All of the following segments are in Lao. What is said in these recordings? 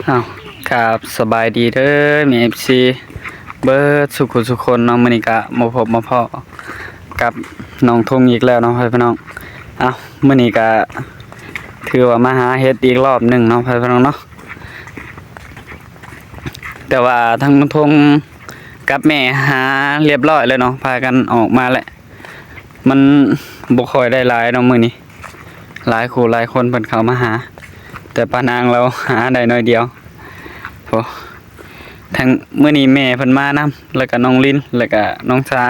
ເອົາ ກາບສະບາຍດີເດີແມ່ເອັຟຊີເບິດສູ່ຜູ້ສູ່ຄົນເນາະ. ມື້ນີ້ກະມາພົບມາພໍ້ກັບນ້ອງທຸງອີກແລ້ວເນາະ ພໍ່ແມ່ພີ່ນ້ອງ. ເອົາ ມື້ນີ້ກະຖືວ່າມາຫາເຫັດອີກລອບໜຶ່ງເນາະ ພໍ່ແມ່ພີ່ນ້ອງເນາະ. ແຕ່ວ່າທັງນ້ອງທຸງກັບແມ່ຫາລຽບຮ້ອຍແລ້ວເນາະ ພາກັນອອກມາແລ້ວ. ມັນບໍ່ຄ່ອຍໄດ້ຫຼາຍເນາະມື້ນີ້ ຫຼາຍຄູ່ຫຼາຍຄົນເພິ່ນເຂົ້າມາຫາ ແຕ່ປ້ານາງລາວຫາໄດ້ໜ້ອຍດຽວ. ໂອ້ ທັງມື້ນີ້ແມ່ເພິ່ນມານຳ ແລ້ວກະນ້ອງລິນ ແລ້ວກະນ້ອງຊາ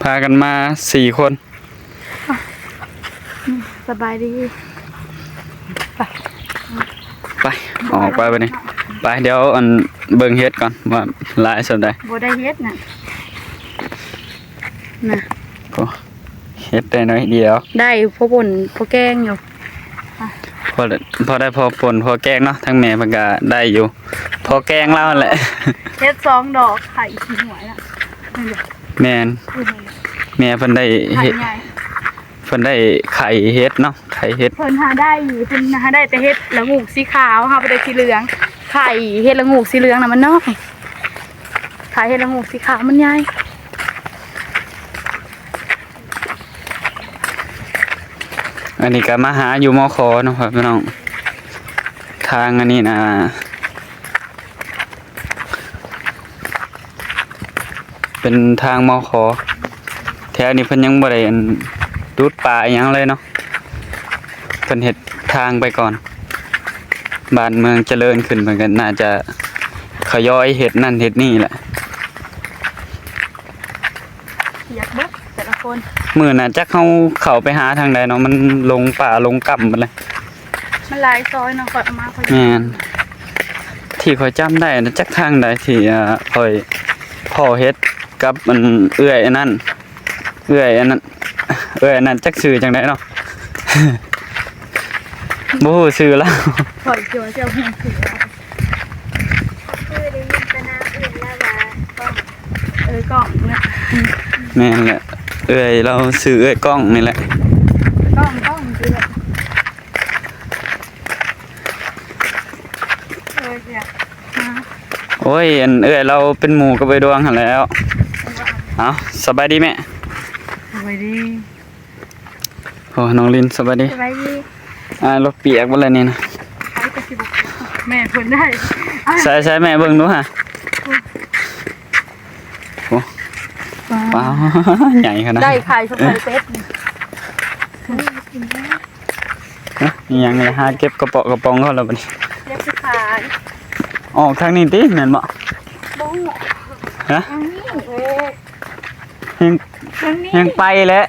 ພາກັນມາສີ່ຄົນ. ສະບາຍດີ ໄປ ໄປ ອອກໄປບັດນີ້ ໄປ. ດຽວອັນເບິ່ງເຫັດກ່ອນວ່າຫຼາຍສ່ຳໃດ. ບໍ່ໄດ້ເຫັດນະ ນະ ໂອ້ ເຫັດໄດ້ໜ້ອຍດຽວ ໄດ້ພໍປົ່ນພໍແກງຢູ່. ພໍ ພໍໄດ້ພໍປົ່ນພໍແກງເນາະ ທັງແມ່ເພິ່ນກະໄດ້ຢູ່ ພໍແກງລາວຫັ້ນແຫຼະ. ເຫັດສອງດອກ ໄຂ່ຂີ້ຫວຍລະ. ແມ່ນ ແມ່ເພິ່ນໄດ້ເຫັດ ເພິ່ນໄດ້ໄຂ່ເຫັດເນາະ ໄຂ່ເຫັດ. ເພິ່ນຫາໄດ້ ເພິ່ນຫາໄດ້ແຕ່ເຫັດລະໂງກສີຂາວ ຫາບໍ່ໄດ້ສີເຫຼືອງ. ໄຂ່ເຫັດລະໂງກສີເຫຼືອງນະມັນນ້ອຍ ໄຂ່ເຫັດລະໂງກສີຂາວມັນໃຫຍ່. ອັນນີ້ກະມາຫາຢູ່ ມຂ ເນາະ ພໍ່ແມ່ພີ່ນ້ອງ. ທາງອັນນີ້ນະ ເປັນທາງ ມຂ ແຖວນີ້ເພິ່ນຍັງບໍ່ໄດ້ອັນ ດຸດປ່າອີ່ຫຍັງເລີຍເນາະ ເພິ່ນເຮັດທາງໄປກ່ອນ. ບ້ານເມືອງຈະເລີນຂຶ້ນ ເພິ່ນກະໜ້າຈະຂະຫຍອຍເຮັດນັ້ນເຮັດນີ້ແຫຼະ. ປຽກເບິດແຕ່ລະຄົນ. ມື້ໜ້າຈັກເຮົາເຂົ້າໄປຫາທາງໃດເນາະ ມັນຫຼົງປ່າຫຼົງກຳໝົດເລີຍ. ມັນຫຼາຍຊອຍເນາະ ຂ້ອຍເອົາມາຂ້ອຍ. ແມ່ນ ທີ່ຂ້ອຍຈຳໄດ້ນະ ຈັກທາງໃດທີ່ ເອີ ຂ້ອຍພໍ້ເຮັດກັບອັນເອື້ອຍອັນນັ້ນ ເອື້ອຍອັນນັ້ນ ເອື້ອຍອັນນັ້ນ ຈັກຊື່ຈັ່ງໃດເນາະ ບໍ່ຮູ້ຊື່ລາວ. ຂ້ອຍເຈົ້າ ເຈົ້າຮູ້ຊື່ລາວ. ຄືໄດ້ຍິນແຕ່ນາງເອີ້ນລາວວ່າກ້ອງ ເອີ ກ້ອງນະ. ແມ່ນແຫຼະ ເອື້ອຍລາວຊື່ເອື້ອຍກ້ອງນີ້ແຫຼະ. ກ້ອງ ກ້ອງ ຊື່ແຫຼະ. ໂອ້ຍ ອັນເອື້ອຍລາວເປັນໝູ່ກັບເອື້ອຍດວງຫັ້ນແຫຼ້ວ. ເອົ້າ ສະບາຍດີແມ່. ສະບາຍດີ. ໂອ້ ນ້ອງລິນ ສະບາຍດີ. ສະບາຍດີ. ອ້າຍ ລົດປຽກເບິດແລ້ວນີ້ນະ. ແມ່ເພິ່ນໄດ້. ໃສ່ ໃສ່ແມ່ເບິ່ງດູຫາ. ໂອ້ ວ້າວ ໃຫຍ່ຂະໜາດ ໄດ້ຂາຍສະໄພເປັດ. ອີ່ຫຍັງນີ້ ຫາເກັບກະເປາະກະປ໋ອງເຂົາແລ້ວບັດນີ້. ເກັບໄປຂາຍ. ອອກທາງນີ້ຕິ ແມ່ນບໍ່? ບໍ່ຮູ້. ຮະ? ທາງນີ້. ແຮງ ທາງນີ້ ແຮງໄປແຫຼະ.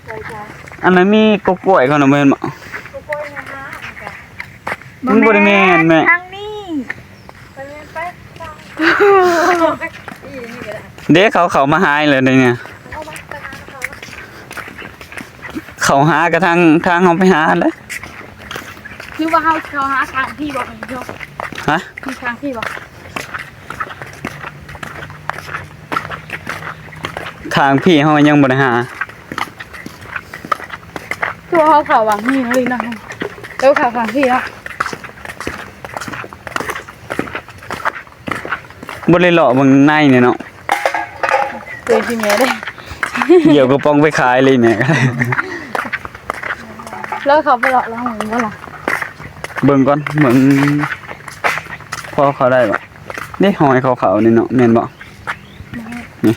ໄປຈ້ະ. ອັນນັ້ນມີກົກກ້ວຍເຂົານະ ແມ່ນບໍ່? ກົກກ້ວຍນະ. ມັນບໍ່ໄດ້ແມ່ນແມ່. ທາງນີ້. ເດ້ ເຂົາເຂົ້າມາຫາອີກແລ້ວເດ້ນີ້. ເຂົ້າຫາກະທາງ ທາງເຮົາໄປຫາຫັ້ນແຫຼະ. ຫຼືວ່າເຮົາເຂົ້າຫາທາງພີ້ບໍ່? ຮະ? ມີທາງພີ້ບໍ່? ທາງພີ້ເຮົາຍັງບໍ່ໄດ້ຫາ. ຄືວ່າເຮົາເຂົ້າຫວ່າງນີ້ເລີຍເນາະ. ເອີ ເຂົ້າຫວ່າງພີ້ເນາະ. ບໍ່ໄດ້ເລາະເບິ່ງໃນນີ້ເນາະ. ເອີ ຊິແມ່ເດ້ ດຽວກະປ໋ອງໄປຂາຍເລີຍແມ່. ແລ້ວເຂົາໄປເລາະລອງເບິ່ງບໍ່ລະ? ເບິ່ງກ່ອນ ເບິ່ງ ພໍເຂົ້າໄດ້ບໍ່? ເດ້ ຮອຍຂາວໆນີ້ເນາະ ແມ່ນບໍ່? ນີ້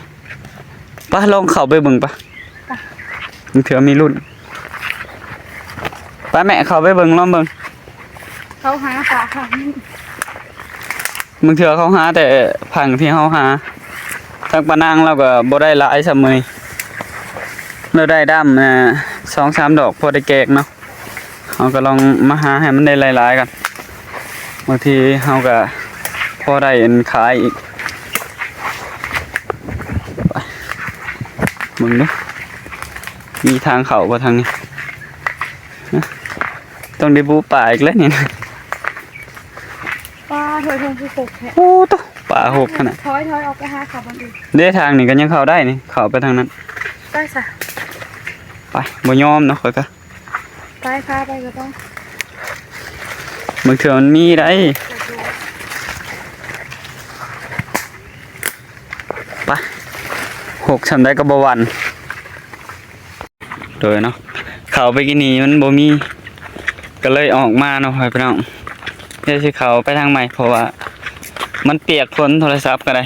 ໄປ ລອງເຂົ້າໄປເບິ່ງປະ. ບາງເທື່ອມີລຸ້ນ. ໄປແມ່ ເຂົ້າໄປເບິ່ງ ລອງເບິ່ງ. ເຂົາຫາປາທາງນີ້. ບາງເທື່ອເຂົາຫາແຕ່ຝັ່ງທີ່ເຮົາຫາ. ທາງປ້ານາງລາວກະບໍ່ໄດ້ຫຼາຍສ່ຳມື້ນີ້ ລາວໄດ້ດຳ ເອີ ສອງສາມດອກ ພໍໄດ້ແກງເນາະ. ເຮົາກະລອງມາຫາໃຫ້ມັນໄດ້ຫຼາຍໆກ່ອນ ບາງທີເຮົາກະພໍໄດ້ອັນຂາຍອີກ. ໄປ ເບິ່ງດູ ມີທາງເຂົ້າບໍ່ທາງນີ້? ຕ້ອງໄດ້ບຸປ່າອີກແລ້ວນີ້ນະ. ປາ ໂທ້ ໂທ້ ຄືຄົກແທ້. ໂອ້ ໂທ້ ປາຫົກຂະໜາດ. ຖອຍ ຖອຍອອກໄປຫາເຂົາບ່ອນອື່ນ. ເດ້ ທາງນີ້ກະຍັງເຂົ້າໄດ້ນີ້ ເຂົ້າໄປທາງນັ້ນ. ໄປຊະ ໄປ ບໍ່ຍອມເນາະ ຂ້ອຍກະ. ໄປ ພາໄປກະໄປ. ບາງເທື່ອມັນມີໄດ໋. ໄປ ຫົກສ່ຳໃດກໍບໍ່ຫວັ່ນ. ໂດຍເນາະ ເຂົ້າໄປກິນນີ້ມັນບໍ່ມີ ກໍເລີຍອອກມາເນາະ ພໍ່ແມ່ພີ່ນ້ອງ. ດຽວຊິເຂົ້າໄປທາງໃໝ່ ເພາະວ່າມັນປຽກຝົນ ໂທລະສັບກໍໄດ້.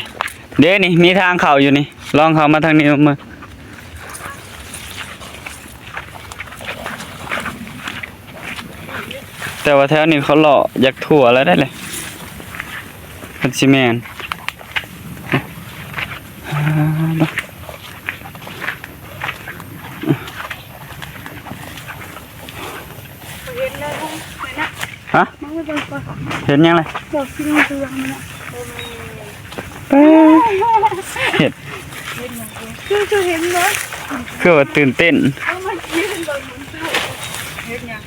ເດ້ນີ້ ມີທາງເຂົ້າຢູ່ນີ້ ລອງເຂົ້າມາທາງນີ້ເບິ່ງ. ແຕ່ວ່າແຖວນີ້ເຂົາເລາະຢາກທົ່ວແລ້ວໄດ໋ເລີຍ ຄັນຊິແມ່ນ. ເຫັນແລ້ວເນາະ ຮະ? ມາເບິ່ງກ່ອນ ເຫັນຫຍັງລະ? ດອກສີເຫຼືອງນັ້ນນະ. ເຫັດ ຄື ຄືເຫັນບໍ່? ຄືວ່າຕື່ນເຕັ້ນ. ເອົາມາກິນເບິ່ງ ເຫັນຫຍັງ?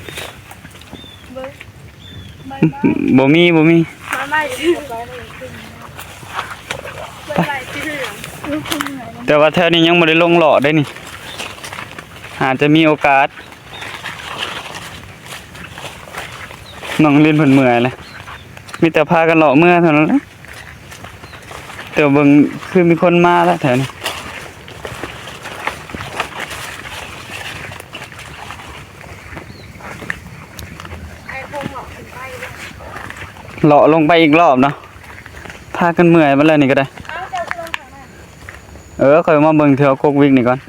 ເບິ່ງ ບໍ່ມີ ບໍ່ມີ ໄມ້ ໄມ້ສີເຫຼືອງ. ແຕ່ວ່າແຖວນີ້ຍັງບໍ່ໄດ້ລົງເລາະເດ້ນີ້ ອາດຈະມີໂອກາດ. ນ້ອງລິນເພິ່ນເມື່ອຍແລ້ວ ມີແຕ່ພາກັນເລາະເມືອເທົ່ານັ້ນແຫຼະ. ແຕ່ເບິ່ງຄືມີຄົນມາແລ້ວແຖວນີ້ ເລາະລົງໄປອີກລອບເນາະ. ພາກັນເມື່ອຍເບິດແລ້ວນີ້ກໍໄດ້. ເອີ ຂ້ອຍມາເບິ່ງແຖວກົກວິກນີ້ກ່ອນ.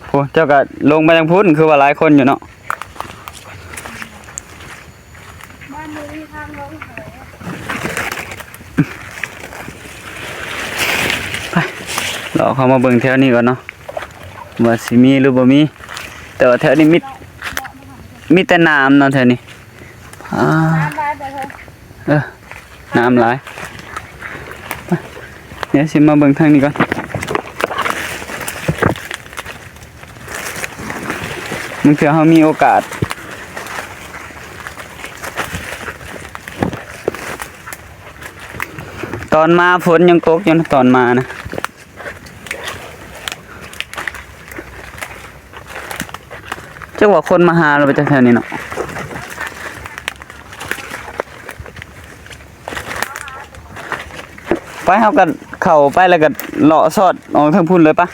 ໂອ້ ເຈົ້າກໍລົງໄປທາງພຸ້ນ ຄືວ່າຫຼາຍຄົນຢູ່ເນາະ. ໄປ ເລາະເຂົ້າມາເບິ່ງແຖວນີ້ກ່ອນເນາະ ວ່າຊິມີຫຼືບໍ່ມີ. ແຕ່ວ່າແຖວນີ້ມີ ມີແຕ່ນ້ຳເນາະແຖວນີ້. ອ່າ ເອີ ນ້ຳຫຼາຍ. ໄປ ດຽວຊິມາເບິ່ງທາງນີ້ກ່ອນ. ບາງເທື່ອເຮົາມີໂອກາດ. ຕອນມາຝົນຍັງຕົກຢູ່ນະ ຕອນມານະ. ຈັກວ່າຄົນມາຫາລະໄປຈາກແຖວນີ້ເນາະ. ໄປ ເຮົາກໍເຂົ້າໄປແລ້ວກໍເລາະຊອດອອກທາງພຸ້ນເລີຍປະ.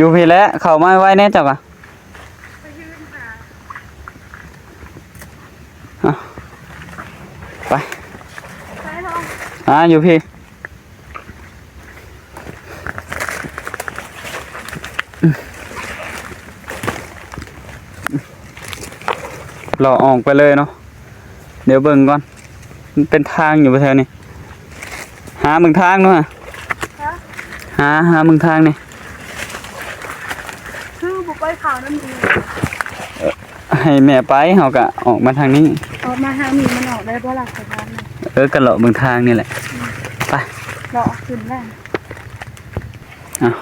ຢູ່ພີ້ແຫຼະ ເຂົ້າມາໄວແດ່ເຈົ້າກະ. ໄປ ອ່າ ຢູ່ພີ້. ເລາະອອກໄປເລີຍເນາະ. ດຽວເບິ່ງກ່ອນ ມັນເປັນທາງຢູ່ບໍ່ແຖວນີ້. ຫາເບິ່ງທາງດູຫາ. ຫາ ຫາເບິ່ງທາງນີ້. ຄືບໍ່ໄປເຂົ້ານຳອີກ. ໃຫ້ແມ່ໄປ ເຮົາກະອອກມາທາງນີ້. ອອກມາທາງນີ້ມັນອອກໄດ້ບໍ່ລະ ສະພານນີ້? ເອີ ກະເລາະເບິ່ງທາງນີ້ແຫຼະ. ໄປ ເລາະຂຶ້ນແລ້ວ. ອ້າວ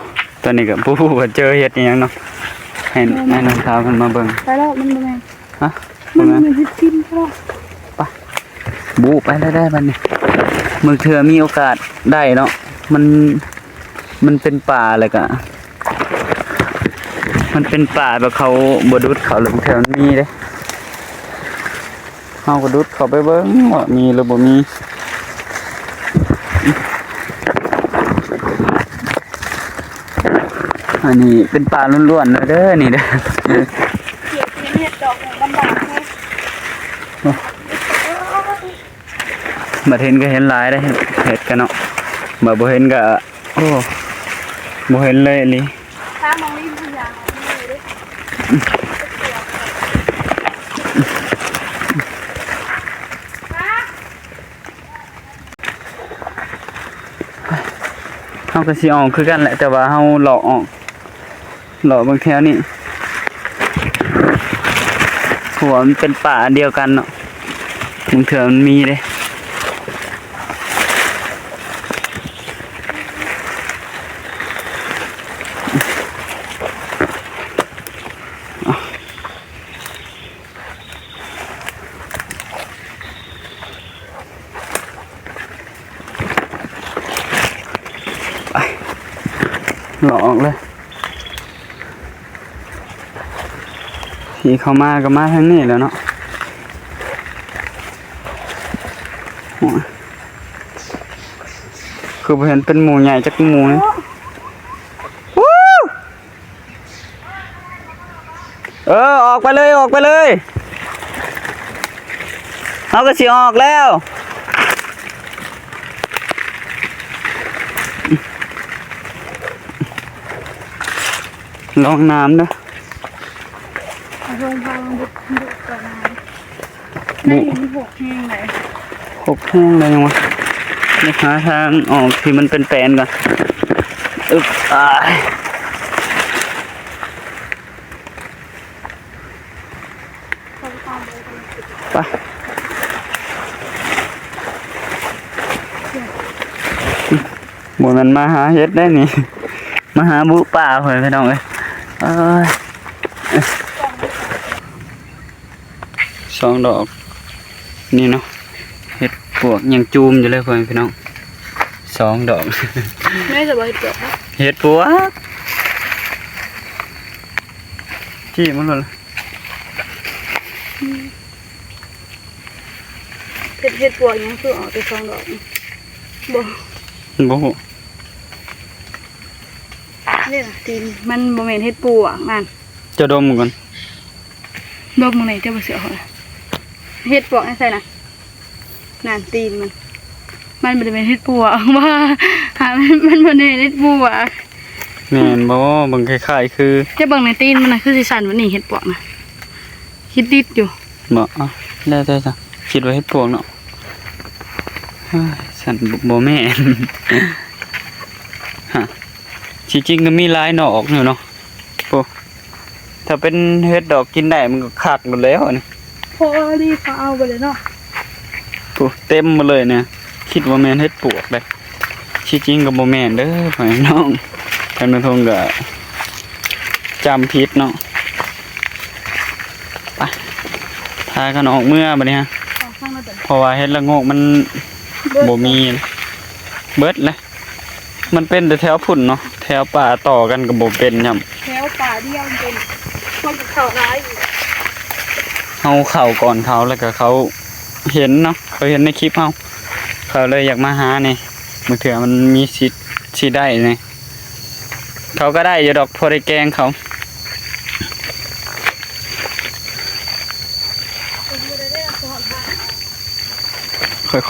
ຕອນນີ້ກະບໍ່ຮູ້ວ່າເຈີເຫັດອີ່ຫຍັງເນາະ. ໃຫ້ ແມ່ນ ໃຫ້ນ້ອງສາວເພິ່ນມາເບິ່ງ. ໄປແລ້ວ ມັນບໍ່ແມ່ນ. ຮະ? ມັນ ບໍ່ແມ່ນ ມັນເຫັດກິນເນາະ. ໄປ ບູໄປແລ້ວໄດ໋ບັດນີ້. ບາງເທື່ອມີໂອກາດໄດ້ເນາະ. ມັນ ມັນເປັນປ່າແລ້ວກະ ມັນເປັນປ່າແບບເຂົາບໍ່ດຸດເຂົ້າ ແລ້ວບາງເທື່ອມັນມີເດ້. ເຮົາກໍດຸດເຂົ້າໄປເບິ່ງວ່າມີຫຼືບໍ່ມີ. ອັນນີ້ເປັນປ່າລ້ວນໆເດີນີ້ເດີ. ເຫັນເຫັດດອກນີ້ລຳບາກແຮງ. ບັດເຫັນກໍເຫັນຫຼາຍເດ້ ເຫັດ ເຫັດກະເນາະ. ບັດບໍ່ເຫັນກໍ ໂອ້ ບໍ່ເຫັນເລີຍອີ່ຫຼີ. ຖ້າມອງນີ້ມັນຢາວເດ້. ເຮົາກໍຊິອອກຄືກັນແຫຼະ ແຕ່ວ່າເຮົາເລາະອອກ ເລາະເບິ່ງແຖວນີ້ ເພາະວ່າມັນເປັນປ່າອັນດຽວກັນເນາະ. ບາງເທື່ອມັນມີເດ້. ເລາະອອກເລີຍ. ທີ່ເຂົ້າມາກໍມາທາງນີ້ແຫຼະເນາະ. ໂອ້ຍ ຄືບໍ່ເຫັນເປັນໝູໃຫຍ່ຈັກໝູນີ້. ເອີ ອອກໄປເລີຍ ອອກໄປເລີຍ ເຮົາກໍຊິອອກແລ້ວ. ລອງນ້ຳເດີ້ ເອົາລົງພາມັນບຸດ ບຸດກ່ອນນະ. ໂອ້ ມັນຫົກແຮງໃດ ຫົກແຮງໃດຫຍັງວະ. ຫາທາງອອກທີ່ມັນເປັນແປນກ່ອນ. ອຶບ ອາຍ ໄປ. ບໍ່ແມ່ນມາຫາເຫັດໄດ໋ນີ້ ມາຫາບຸປາ ພໍ່ແມ່ພີ່ນ້ອງເອີຍ. ເອີຍ ສອງດອກນີ້ເນາະ ເຫັດປວກຍັງຈູມຢູ່ເລີຍ ພໍ່ແມ່ພີ່ນ້ອງ ສອງດອກ. ແມ່ນແຕ່ບໍ່ເຫັດປວກ ເຫັດປວກ ຈີ້ມາໂລດ. ເຫັດ ເຫັດປວກຫຍັງຄືອອກແຕ່ສອງດອກນີ້? ບໍ່ ບໍ່ຮູ້. ນີ້ນະ ຕີນມັນບໍ່ແມ່ນເຫັດປວກນັ້ນ. ເຈົ້າດົມເບິ່ງກ່ອນ ດົມເບິ່ງແດ່ ເຈົ້າບໍ່ເຊື່ອຂ້ອຍ. ເຫັດປວກໃນໃສນະ? ນັ້ນຕີນມັນ ມັນບໍ່ໄດ້ແມ່ນເຫັດປວກ ວ່າ ມັນ ມັນບໍ່ໄດ້ແມ່ນເຫັດປວກ. ແມ່ນບໍ່? ເບິ່ງຄ້າຍໆຄື ເຈົ້າເບິ່ງໃນຕີນມັນນະ ຄືຊິສັ້ນແບບນີ້ ເຫັດປວກນະ ຄິດດິດຢູ່. ບໍ່ ເອົ້າ ແລ້ວແຕ່ຊະ ຄິດວ່າເຫັດປວກເນາະ. ເຮີ້ຍ ຊັ້ນບໍ່ແມ່ນ ຮະ ທີ່ຈິງກໍມີຫຼາຍດອກຢູ່ເນາະ. ໂອ້ ຖ້າເປັນເຫັດດອກກິນໄດ້ມັນກໍຄັກໂລດແລ້ວອັນນີ້. ພໍດີພໍເອົາໄປເລີຍເນາະ. ໂອ້ ເຕັມໝົດເລີຍນະ ຄິດວ່າແມ່ນເຫັດປວກເດ້ ທີ່ຈິງກໍບໍ່ແມ່ນເດີ ພໍ່ແມ່ພີ່ນ້ອງ. ທາງນາທົ່ງກໍຈຳຜິດເນາະ. ໄປ ພາກັນອອກເມືອບັດນີ້ຮະ ອອກທາງນັ້ນເດີ ເພາະວ່າເຫັດລະໂງກມັນບໍ່ມີ ເບິດແລ້ວ. ມັນເປັນແຕ່ແຖວພຸ້ນເນາະ ແຖວປ່າຕໍ່ກັນກໍບໍ່ເປັນຫຍັງ ແຖວປ່າດຽວມັນເປັນ ມັນກໍເຂົ້າຫຼາຍຢູ່. ເຮົາເຂົ້າກ່ອນເຂົາ ແລ້ວກໍເຂົາເຫັນເນາະ ເຂົາເຫັນໃນຄລິບເຮົາ ເຂົາເລີຍຢາກມາຫາແດ່ ບາງເທື່ອມັນມີສິດຊິໄດ້ແດ່. ເຂົາກໍໄດ້ຢູ່ດອກ ພໍໄດ້ແກງເຂົາ.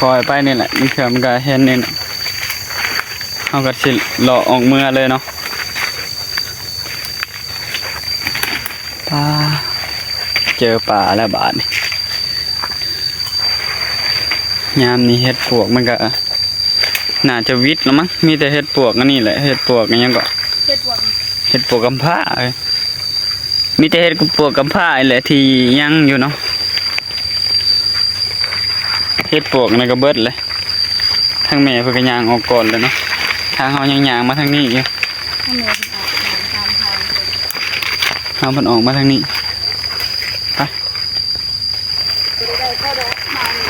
ຄ່ອຍໆໄປນີ້ແຫຼະ ບາງເທື່ອມັນກໍເຫັນນີ້ແຫຼະ. ເຮົາກໍຊິເລາະອອກເມືອເລີຍເນາະ. ປາ ເຈີປາແລ້ວບາດນີ້. ຍາມນີ້ເຫັດປວກມັນກໍໜ້າຈະຫວິດແລ້ວມັ້ງ ມີແຕ່ເຫັດປວກອັນນີ້ແຫຼະ ເຫັດປວກອີ່ຫຍັງເກາະ ເຫັດປວກ ເຫັດປວກກຳພ້າ. ມີແຕ່ເຫັດປວກກຳພ້ານີ້ແຫຼະທີ່ຍັງຢູ່ເນາະ. ເຫັດປວກນັ້ນກໍເບິດແຫຼະ ທາງແມ່ເພິ່ນກໍຍ່າງອອກກ່ອນແລ້ວເນາະ. ທາງເຮົາຍັງຍ່າງມາທາງນີ້ຢູ່ ທາງແມ່ເພິ່ນອອກທາງ ຕາມທາງ ທາງເພິ່ນອອກມາທາງນີ້. ໄປ ບໍ່ໄດ້ເຂົ້າດອກ ມານີ້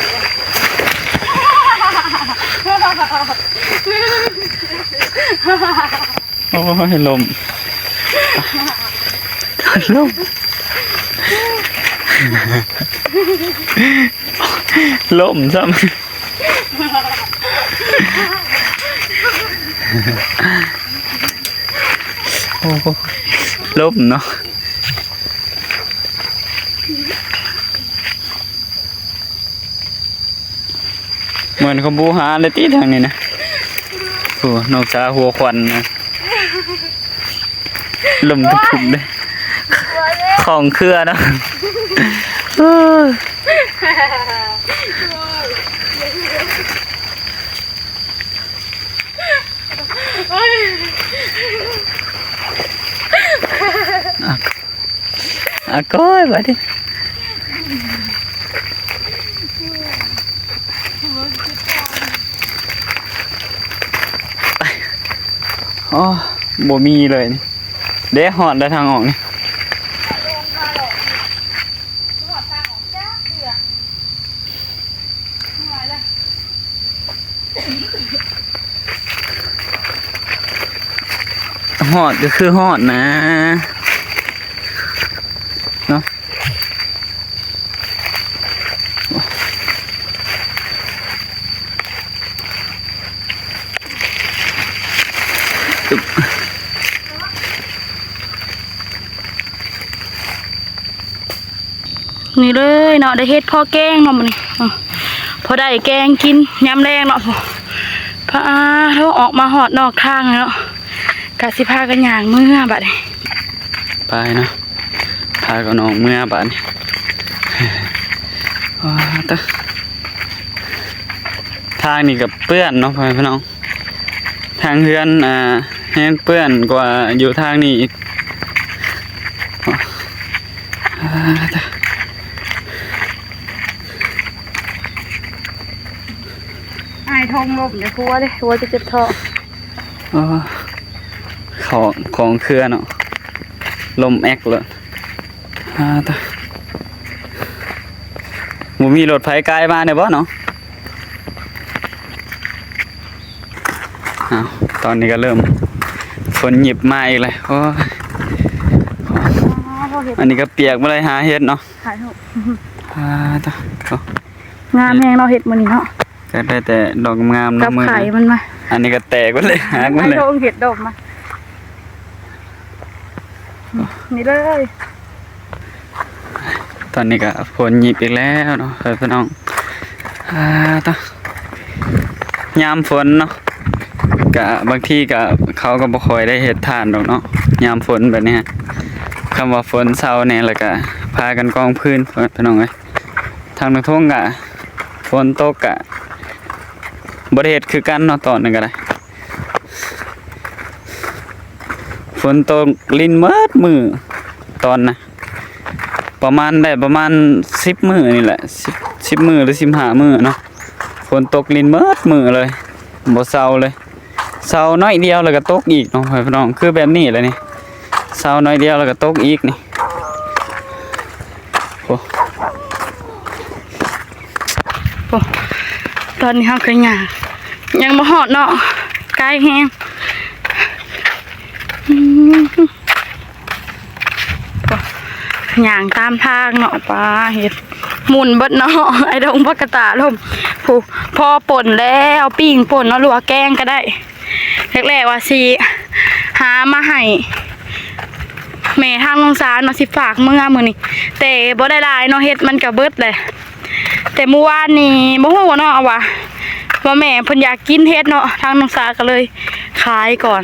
ໂອ້ຍ ລົ້ມ ລົ້ມ ລົ້ມຊ້ຳ ໂອ້ ລົ້ມເນາະ. ເໝືອນເຂົາບູຫາເລີຍຕິທາງນີ້ນະ. ໂອ້ ນ້ອງສາຫົວຂວັນນະ ລົມທຸບໆເດ້ ຂອງເຄືອເນາະ. ເອີ ອາ ອາ ກ້ອຍບາດນີ້. ອໍ ບໍ່ມີເລີຍນີ້. ເດ້ ຮອດແລ້ວທາງອອກນີ້. ຮອດກໍຄືຮອດນະ ເນາະ. ເລີຍເນາະ ໄດ້ເຮັດພໍແກງເນາະມື້ນີ້ ເອີ ພໍໄດ້ແກງກິນຍາມແລງເນາະ. ໂອ້ ປາໂທ້ ອອກມາຮອດນອກທາງແລ້ວເນາະ ກະຊິພາກັນຍ່າງເມືອບາດນີ້ ໄປເນາະ ພາກັນອອກເມືອບາດນີ້. ວ້າ ຕະ ທາງນີ້ກະເປື້ອນເນາະ ພໍ່ແມ່ພີ່ນ້ອງ. ທາງເຮືອນ ອ່າ ແຮງເປື້ອນກວ່າຢູ່ທາງນີ້ອີກ. ອ້າຍ ທ້ອງລົມ ຢ່າກົວເດ້ ກົວຈະເຈັບທ້ອງ. ເອີ ຂອງ ຂອງເຄືອເນາະ ລົມແອັກເລີຍ. ອ່າ ຕະ ບໍ່ມີລົດໄຟກາຍມາແດ່ບໍ່ເນາະ? ອ້າວ ຕອນນີ້ກໍເລີ່ມຝົນຫຍິບມາອີກແລ້ວ. ໂອ້ຍ ອັນນີ້ກໍປຽກບໍ່ໄດ້ຫາເຫັດເນາະ. ຖ່າຍຮູບ ອ່າ ຕະ ງາມແຮງເນາະ ເຫັດມື້ນີ້ເນາະ. ຢາກໄດ້ແຕ່ດອກງາມເນາະ ກັບໄຂ່ມັນມາ. ອັນນີ້ກໍແຕກເບິດເລີຍ ຫັກເບິດເລີຍ ໄອ້ໂດງເຫັດດອກມາ. ນີ້ເລີຍ ຕອນນີ້ກໍຝົນຫຍິບອີກແລ້ວເນາະ ເອີ ພີ່ນ້ອງ. ອ່າ ຕະ ຍາມຝົນເນາະ ກະບາງທີກະ ເຂົາກໍບໍ່ຄ່ອຍໄດ້ເຮັດຖ່ານດອກເນາະ ຍາມຝົນແບບນີ້. ຄຳວ່າຝົນເຊົາແດ່ ແລ້ວກະພາກັນກອງຟືນ ພີ່ນ້ອງເອີຍ. ທາງນາທົ່ງກະຝົນຕົກກະບໍ່ໄດ້ເຮັດຄືກັນເນາະ ຕອນນັ້ນກໍໄດ້. ຝົນຕົກລິນໝົດມື້ຕອນນະ ປະມານ ໄດ້ປະມານສິບມື້ນີ້ແຫຼະ ສິບ ສິບມື້ ຫຼື ສິບຫ້າມື້ເນາະ. ຝົນຕົກລິນໝົດມື້ເລີຍ ບໍ່ເຊົາເລີຍ. ເຊົາໜ້ອຍດຽວແລ້ວກໍຕົກອີກເນາະ ພີ່ນ້ອງ ຄືແບບນີ້ແຫຼະນີ້ ເຊົາໜ້ອຍດຽວແລ້ວກໍຕົກອີກນີ້. ໂອ້ ໂອ້ ຕອນນີ້ເຮົາກໍຍ່າງ ຍັງບໍ່ຮອດເນາະ ໄກແຮງ. ອືມ ໂອ້ ຍ່າງຕາມທາງເນາະ ປາ ເຫັດໝຸ່ນເບິດເນາະ ໄອ້ດົງ ບັກກະຕາລົມ. ຜູ້ ພໍປົ່ນແລ້ວ ປີ້ງປົ່ນເນາະ ຫຼືວ່າແກງກໍໄດ້. ແລກໆວ່າຊິຫາມາໃຫ້ແມ່ທາງນ້ອງສາເນາະ ຊິຝາກເມືອມື້ນີ້ ແຕ່ບໍ່ໄດ້ຫຼາຍເນາະ ເຫັດມັນກະເບິດແຫຼະ. ແຕ່ມື້ວານນີ້ບໍ່ຮູ້ເນາະ ວ່າ ວ່າແມ່ເພິ່ນຢາກກິນເຫັດເນາະ ທາງນ້ອງສາກໍເລີຍຂາຍກ່ອນ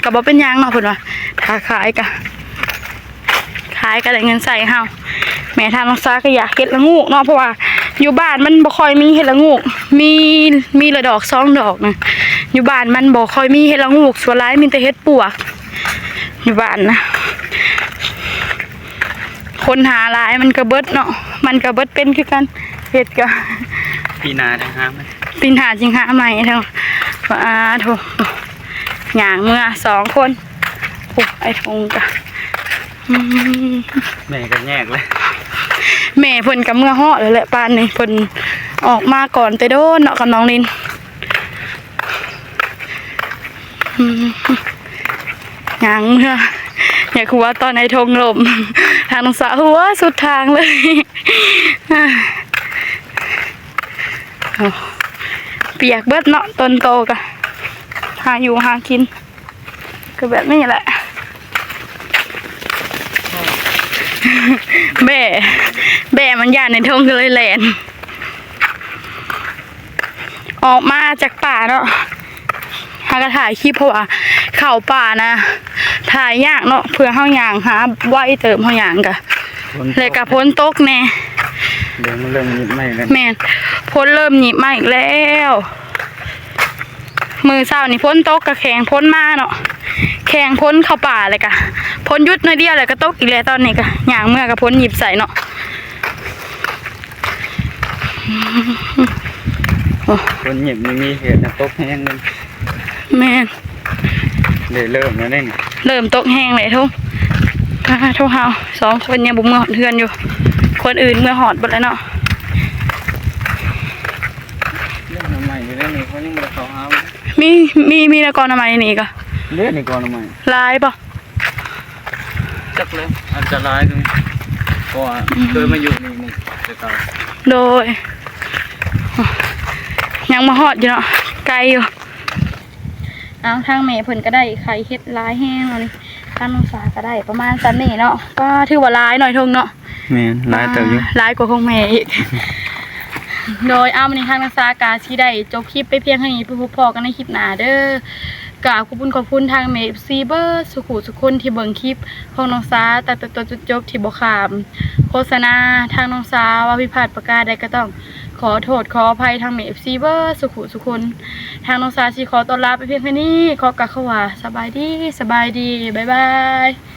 ກໍບໍ່ເປັນຫຍັງເນາະ ເພິ່ນວ່າຖ້າຂາຍກະ ຂາຍກໍໄດ້ເງິນໃຊ້ເຮົາ. ແມ່ທາງນ້ອງສາກໍຢາກເຫັດລະໂງກເນາະ ເພາະວ່າຢູ່ບ້ານມັນບໍ່ຄ່ອຍມີເຫັດລະໂງກ ມີ ມີລະດອກສອງດອກນະ. ຢູ່ບ້ານມັນບໍ່ຄ່ອຍມີເຫັດລະໂງກ ສ່ວນຫຼາຍມີແຕ່ເຫັດປວກ ຢູ່ບ້ານນະ. ຄົນຫາຫຼາຍມັນກໍເບິດເນາະ ມັນກໍເບິດເປັນຄືກັນ. ເຫັດກໍ ປີໜ້າຈັ່ງຫາໃໝ່ ປີໜ້າຈຶ່ງຫາໃໝ່ເນາະ. ປາໂທ້ ຍ່າງເມືອສອງຄົນ. ໂອ້ ໄອ້ທົງກະ ອືມ ແມ່ກໍແຍກເລີຍ ແມ່ເພິ່ນກໍເມືອຮອດແລ້ວແຫຼະ ປານນີ້ເພິ່ນອອກມາກ່ອນແຕ່ໂດນເນາະ ກັບນ້ອງລິນ. ອືມ ຍ່າງເມືອ ຢ່າຄືວ່າຕອນໄອ້ທົງລົ້ມ ທາງນ້ອງສາຫົວສຸດທາງເລີຍ. ໂອ້ ປຽກເບິດເນາະ ຕົນໂຕກະຫາຢູ່ຫາກິນ ກໍແບບນີ້ແຫຼະ ແບ້ ແບ້ມັນຢ້ານໄອ້ທົງກໍເລີຍແລ່ນ ອອກມາຈາກປ່າເນາະ. ເຮົາກໍຖ່າຍຄລິບ ເພາະວ່າເຂົ້າປ່ານະ ຖ່າຍຍາກເນາະ ເພື່ອເຮົາຍ່າງຫາໄວເຕີບ ເຮົາຍ່າງກະ ແລ້ວກະຝົນຕົກແດ່ ແມ່ນ ຝົນເລີ່ມຫຍິບມາອີກແລ້ວ. ມື້ເຊົ້ານີ້ຝົນຕົກ ກະແຂ່ງຝົນມາເນາະ ແຂ່ງຝົນເຂົ້າປ່າ ແລ້ວກະຝົນຢຸດໜ້ອຍດຽວ ແລ້ວກະຕົກອີກແລ້ວ. ຕອນນີ້ກະຍ່າງເມືອກະຝົນຫຍິບໃສ່ເນາະ. ໂອ້ ຝົນຫຍິບນີ້ມີເຫດນະ ຕົກແຮງເລີຍ. ແມ່ນ ເລີ່ມແລ້ວເດ້ນີ້ ເລີ່ມຕົກແຮງແລ້ວ. ໂທ້ ໂທ້ ເຮົາສອງຄົນຍັງບໍ່ເມືອຮອດເຮືອນຢູ່ ຄົນອື່ນເມືອຮອດເບິດແລ້ວເນາະ. ເລື່ອງໃໝ່ຢູ່ໃນນີ້ເຂົາຍັງບໍ່ໄດ້ເຂົ້າຫາ ມີ ມີ ມີແຕ່ກອໜໍ່ໄມ້ນີ້ກະ ເດ້ນີ້ກອໜໍ່ໄມ້ ຫຼາຍບໍ່? ຈັກແລ້ວ ອາດຈະຫຼາຍກວ່ານີ້ ເພາະວ່າ ອືມ ເຄີຍມາຢູ່ນີ້ ນີ້ແຕ່ເກົ່າ. ໂດຍ ຍັງມາຮອດຢູ່ເນາະ ໄກຢູ່. ເອົາ ທາງແມ່ເພິ່ນກໍໄດ້ໄຂ່ເຫັດຫຼາຍແຮງເນາະນີ້ ທາງນ້ອງສາກໍໄດ້ປະມານສ່ຳນີ້ເນາະ. ປ້າ ຖືວ່າຫຼາຍເນາະ ໄອ້ທົງເນາະ. ແມ່ນ ຫຼາຍເຕີບຢູ່ ອ່າ ຫຼາຍກວ່າຂອງແມ່ອີກ. ໂດຍ ເອົາ ມື້ນີ້ທາງນ້ອງສາກະຊິໄດ້ຈົບຄລິບໄປພຽງເທົ່ານີ້ ໄປພົບພໍ້ກັນໃນຄລິບໜ້າເດີ. ກາບຂອບຄຸນຂອບຄຸນທາງແມ່ເອັຟຊີເບິດສູ່ຜູ້ສູ່ຄົນທີ່ເບິ່ງຄລິບຂອງນ້ອງສາຕັ້ງແຕ່ຕົ້ນຈົນຈົບ ທີ່ບໍ່ຂ້າມໂຄສະນາ. ທາງນ້ອງສາເວົ້າຜິດພາດປະການໃດກໍຕ້ອງຂໍໂທດຂໍອະໄພທາງແມ່ເອັຟຊີເບິດສູ່ຜູ້ສູ່ຄົນ. ທາງນ້ອງສາຊິຂໍຕົວລາໄປພຽງເທົ່ານີ້ ຂໍກ່າວຄຳວ່າສະບາຍດີ ສະບາຍດີ ບາຍບາຍ.